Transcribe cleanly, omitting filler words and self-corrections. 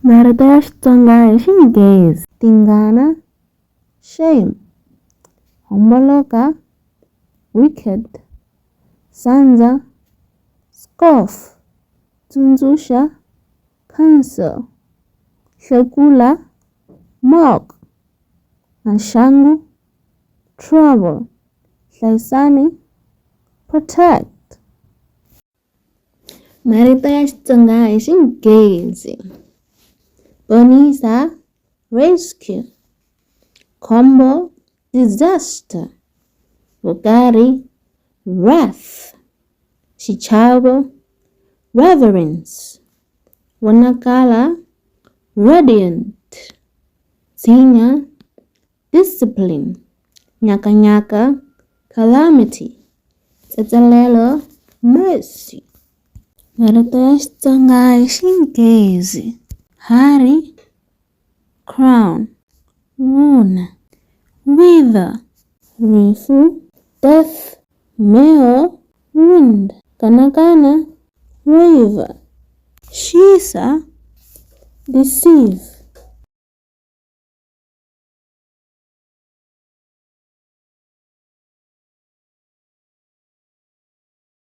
Marito ya Xitsonga hi Xinghezi. Tingana, shame, homboloka, wicked, sandza, scoff, tsundzuxa, counsel, hlekula, mock, maxangu, trouble, hlayisani, protect. Marito ya Xitsonga hi Xinghezi. Ponisa, rescue, khombo, disaster, vukarhi, wrath, xichavo, reverence, vonakala, radiant, tshinya, discipline, nyakanyaka, calamity, tsetselelo, mercy. Marito ya Xitsonga hi Xinghezi. Harhi, crown, vuna, wither, rifu, death, mheho, wind, kanakana, waver, xisa, deceive.